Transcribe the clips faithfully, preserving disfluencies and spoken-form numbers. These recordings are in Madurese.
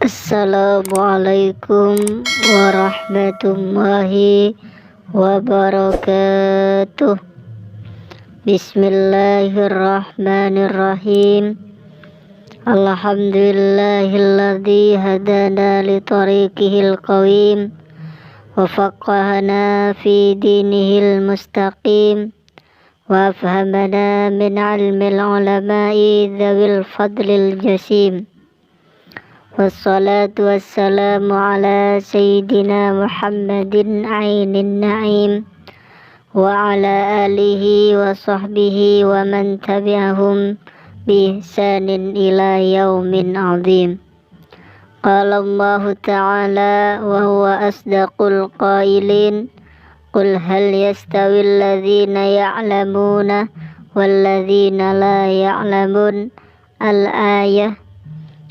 Assalamualaikum warahmatullahi wabarakatuh. Bismillahirrahmanirrahim. Alhamdulillahilladzi hadana li tariqihil qawim wa faqqahana fi dinihil mustaqim wa afhamana min ilmil ulama'i dzawil fadlil jasim. Wassalatu wassalamu ala sayyidina Muhammadin ainin na'im wa ala alihi wa sahbihi wa man tabi'ahum bi ihsanin ila yaumin azim. Qala Allahu ta'ala wa huwa asdaqul qailin, "Qul hal yastawil ladzina ya'lamuna wal ladzina la ya'lamun?" Al-ayah.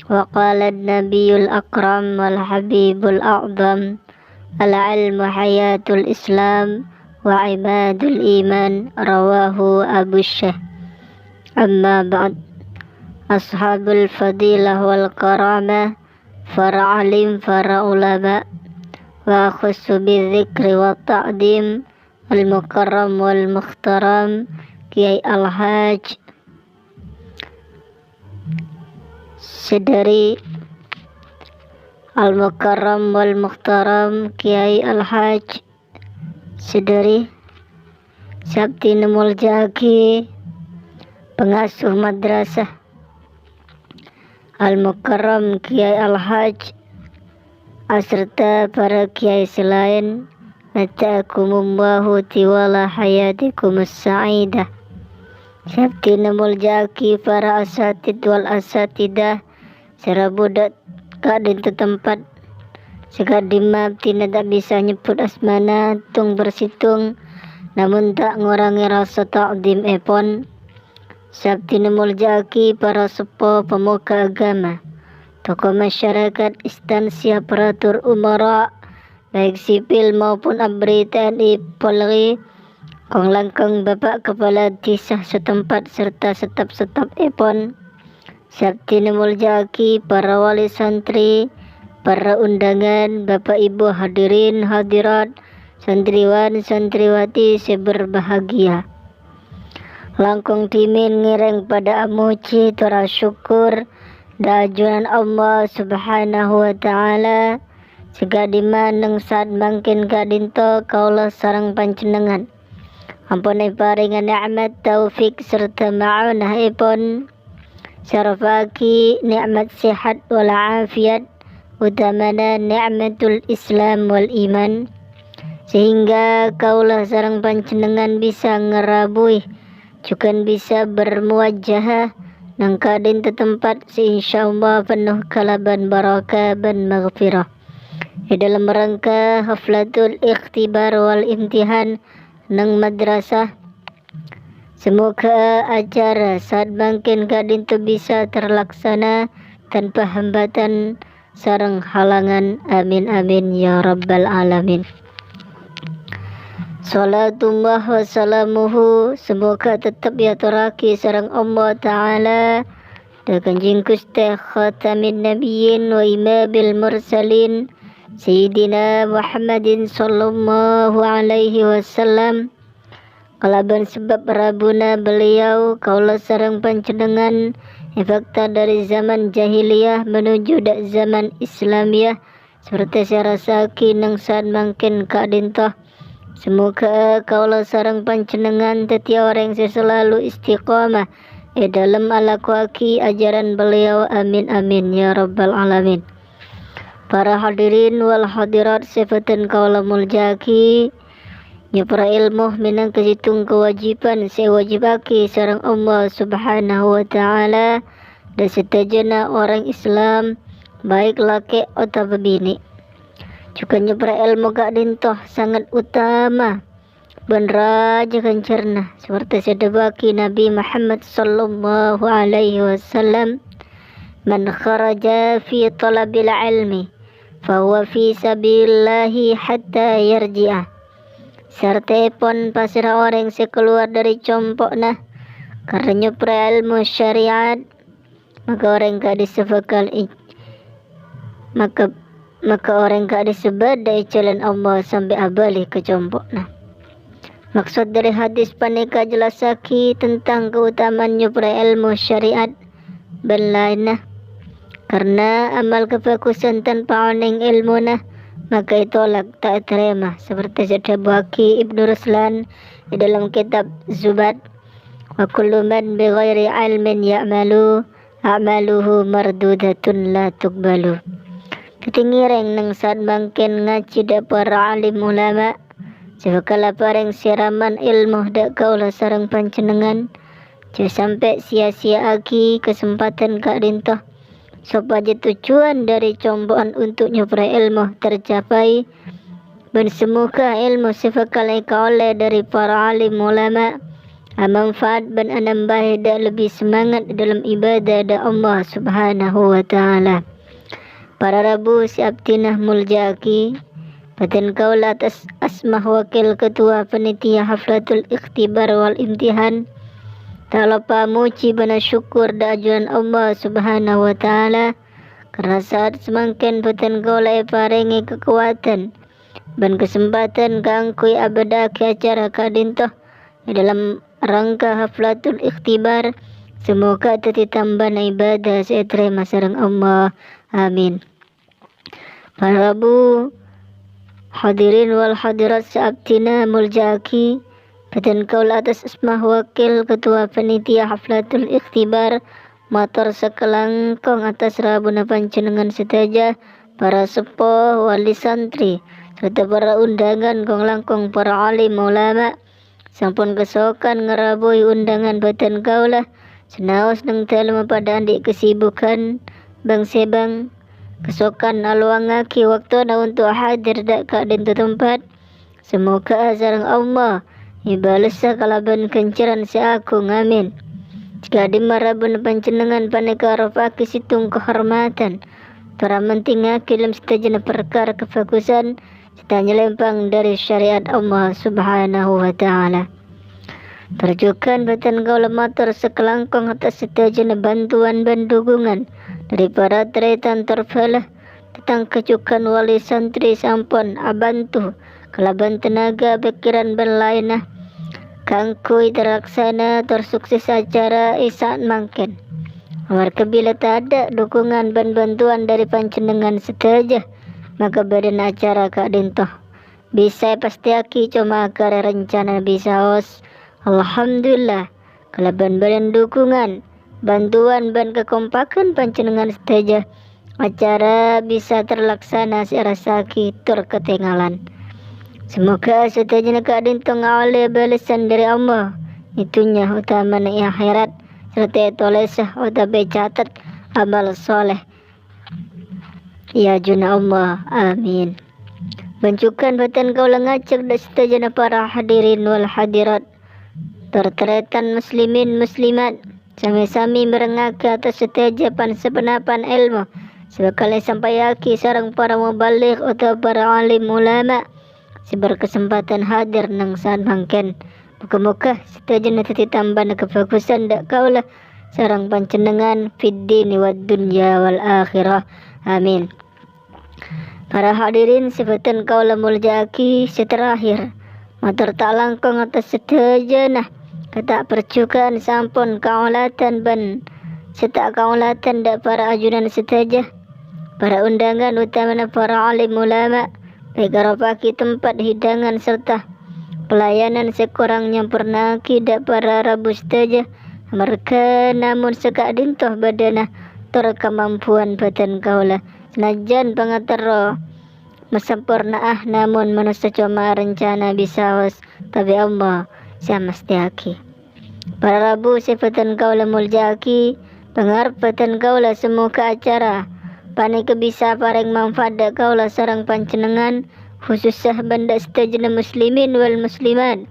Wa qala an-nabiyul akram wal habibul a'zam, "Al-ilmu hayatul Islam wa imadul iman," rawahu Abu Syekh. Amma ba'd. Ashabul fadilah wal karamah, para alim, para ulama, wa akhussu bidzikri wa ta'dim al-mukarram wal muhtaram Kiai Al-Hajj Sedari, al-mukarram wal muhtaram Kiai Al-Hajj Sedari, sè abdhina molja'aghi pangasuh madrasah, al-mukarram Kiai Al-Hajj, asarta para kiai sè laèn, matta'akumullahu tiwala hayatikumus sa'idah. Sè abdhina molja'aghi para asatidz wal asatidah sè rabu dâ' ka'dinto tempat. Sè ka'dimma abdhina ta' bisa nyebbhut asmana tong-persèttong, namong ta' ngorangè rasa ta'dhimèpon. Sè abdhina molja'aghi para seppo pamogha agama, tokoh masyarakat, instansi aparatur umara, baik sipil maupun ABRI, TNI, Polri, kong-langkong Bapak Kepala Desa setempat serta setap-setapèpon. Sè abdhina molja'aghi para wali santri, para undangan, Bapak Ibu hadirin hadirat, santriwan santriwati sè berbahagia. Langkong dhimèn ngèrèng padâ amojhi tor asokkor dâ' ajunan Allah Subhanahu wa Ta'ala, sè ka'dimma neng saat mangkèn ka'dinto kaulâ sareng panjhennengngan ampon èparèngè nè'mat taufik sarta ma'onahèpon, sè arapa'aghi nè'mat sehat wal afiat, otamana nè'matul Islam wal iman, sehingga kaulâ sareng panjhennengngan bisa ngarabuwi, jhughân bisa bermuwajahah neng ka'dinto tempat sè insyaallah penno kalabân barokah bân maghfirah. È dâlem rangka haflatul ikhtibar wal imtihan neng madrasah, semoga acara saat mangkèn ka'dinto bisa terlaksana tanpa hambatan sareng halangan. Amin, amin, ya rabbal alamin. Shalatullah wa salamuhu, semoga tetep èatorraghi sareng Allah Ta'ala dâ' Kanjeng Ghustè Khatamin Nabiyyin wa Imamil Mursalin, Sayyidina Muhammadin sallallahu alaihi wasallam. Kalabân sabâb rabuna beliau, kaulâ sareng panjhennengngan èbhâkta dâri zaman jahiliyah menuju dâ' zaman Islamiyah, saperti sè èrassa'aghi neng saat mangkèn ka'dinto. Semoga kaulâ sareng panjhennengngan dhâddhiyâ orèng sè salalu istiqomah è dâlem alakowaghi ajaran beliau. Amin, amin, ya rabbal alamin. Para hadirin wal hadirat sè bhâdhân kaulâ molja'aghi, nyoprè èlmo mènangka sèttong kawâjibhân sè èwâjibhâghi sareng Allah Subhanahu wa Ta'ala dâ' sadhâjâna orèng Islam, baik lakè' otabâ binè'. Jhughân nyoprè èlmo ka'dinto sanget otama bân rajâ ghânjhârânna, saperti sè èdhâbuwâghi Nabi Muhammad sallallahu alaihi wasallam, "Man kharaja fi thalabil ilmi, fa huwa fi sabilillahi hatta yarji'a." Sartèpon pasèra orèng sè kalowar dâri compo'na karana nyoprè èlmo syariat, maka orèng ka'dissa bhâkal è-, Maka, maka orèng ka'dissa' bâdâ è jhâlân Allah sampè' abâli ka compo'na. Maksod dâri hadis panèka jellassaghi tentang kautamaan nyoprè èlmo syariat bân laènna. Karna amal kabhâghusân tanpa onèng èlmona maka ètolak, ta' ètarèma, saperti sè èdhâbuwaghi Ibnu Ruslan è dâlem kètab Zubad, "Wa kullu man bi ghairi ilmin ya'malu, a'maluhu mardudatun la tuqbalu." Dhâddhi ngèrèng neng saat mangkèn ngajhi dâ' para alim ulama sè bhâkal aparèng siraman èlmo dâ' kaulâ sareng panjhennengngan, jhâ' sampè' sia-sia'aghi kasempadhân ka'dinto, sopajâ tojjhuwân dâri compo'an untuk nyoprè èlmo tercapai, bân samoghâ èlmo sè bhâkal èkaollè dâri para alim ulama amanfaat bân anambâi dâ' lebbi semangat è dâlem ibâdâ dâ' Allah Subhanahu wa Ta'ala. Para rabu sè abdhina molja'aghi, bhâdhân kaulâ atas asma wakil ketua panitia Haflatul Ikhtibar wal Imtihan, ta' loppa mojhi bân asokkor dâ' ajunan Allah Subhanahu wa Ta'ala, karna saat samangkèn bhâdhân kaulâ èparèngè kakowadhân bân kasempadhân kaangghuy abâdâ'aghi acara ka'dinto è dâlem rangka Haflatul Ikhtibar. Samoghâ dhâddhi tambâna ibâdâ sè ètarèma sareng Allah. Amin. Para rabu, hadirin wal hadirat sè abdhina molja'aghi, bhâdhân kaulâ atas asma wakil ketua panitia Haflatul Ikhtibar, mator sakalangkong atas rabuna panjhennengngan sadhâjâ, para seppo, wali santri, sarta para undangan kong-langkong para alim ulama, sè ampon kasokan ngarabuwi undangan bhâdhân kaulâ, sè naos neng dâlemma padâ andi' kasibukan bâng-sèbâng. Kasokan alowangngaghi waktona untuk hadir dâ' ka'dinto tempat. Samoghâ sareng Allah èbalessa kalabân ghânjhârân sè aghung. Amin. Jhâ' ka'dimma rabuna panjhennengngan panèka aropa'aghi sèttong kahormadhân, tor amèntingngaghi è dâlem sadhâjâna parkara kabhâghusân sè ta' nyalèmpang dâri syariat Allah Subhanahu wa Ta'ala. Tor jhughân bhâdhân kaulâ mator sakalangkong atas sadhâjâna bantuan bân dhukungan dâri para tarètan tor bhâlâ, tatangghâ jhughân wali santri sè ampon abhânto kalabân tenaga, pèkkèran bân laènna kaangghuy terlaksana tor sukses acara è saat mangkèn. Amarghâ bilâ tadâ' dhukungan bân bantuan dâri panjhennengngan sadhâjâ, maka bâdâna acara ka'dinto bisa èpastèyaghi coma karè rencana bisaos. Alhamdulillah, kalabân bâdâna dhukungan, bantuan bân kakompaghân panjhennengngan sadhâjâ, acara bisa terlaksana sè èrassa'aghi tor katèngghâlân. Samoghâ sadhâjâna ka'dinto ngaollè bâlessan dâri Allah è dhunnya otamana è akhèrat, sarta ètolèsa otabâ ècatet amal sholeh è ajunanna Allah. Amin. Bân jhughân bhâdhân kaulâ ngajhâk dâ' sadhâjâna para hadirin wal hadirat, tor tarètan muslimin muslimat, sami-sami mèrengngaghi atas sadhâjâ pan-saponapan èlmo sè bhâkal èsampayaghi sareng para muballigh otabâ para alim ulama sè berkesempatan hadir neng saat mangkèn. Moghâ-moghâ sadhâjâna dhâddhi tambâna kabhâghusân dâ' kaulâ sareng panjhennengngan fid dini wad dunya wal akhirah. Amin. Para hadirin sè bhâdhân kaulâ molja'aghi, sè terakhir, mator ta' langkong atas sadhâjâna kata' parjhughân sè ampon kaoladhân bân sè ta' kaoladhân dâ' para ajunan sadhâjâ. Para undangan, otamana para alim ulama, pèkaropa'aghi tempat hidangan sarta pelayanan sè korang nyampornaaghi dâ' para rabu sadhâjâ, amarghâ namong saka'dinto bâdâna tor kamampuan bhâdhân kaulâ. Sanajjân pangaterro masamporna'a, namong manossa coma rencana bisaos, tapè Allah sè amastèyaghi. Para rabu sè bhâdhân kaulâ molja'aghi, pangarep bhâdhân kaulâ samoghâ acara panèka bisa aparèng manfaat dâ' kaulâ sareng panjhennengngan, khusussa bân dâ' sadhâjâna muslimin wal muslimat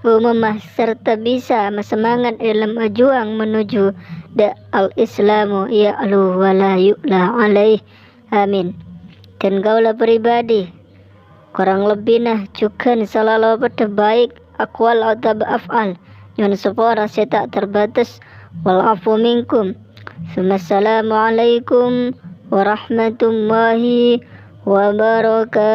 umumma, sarta bisa masemangat è dâlem ajuwâng manuju dâ' al-Islamu ya'lu wa la yu'la alaih. Amin. Bhâdhân kaulâ pribadi, korang lebbina jhughân salalopeddhâ baik aqwal otabâ af'al, nyo'on sapora sè ta' terbatas. Wal afu minkum. Tsumma assalamualaikum warahmatullahi wabarakatuh.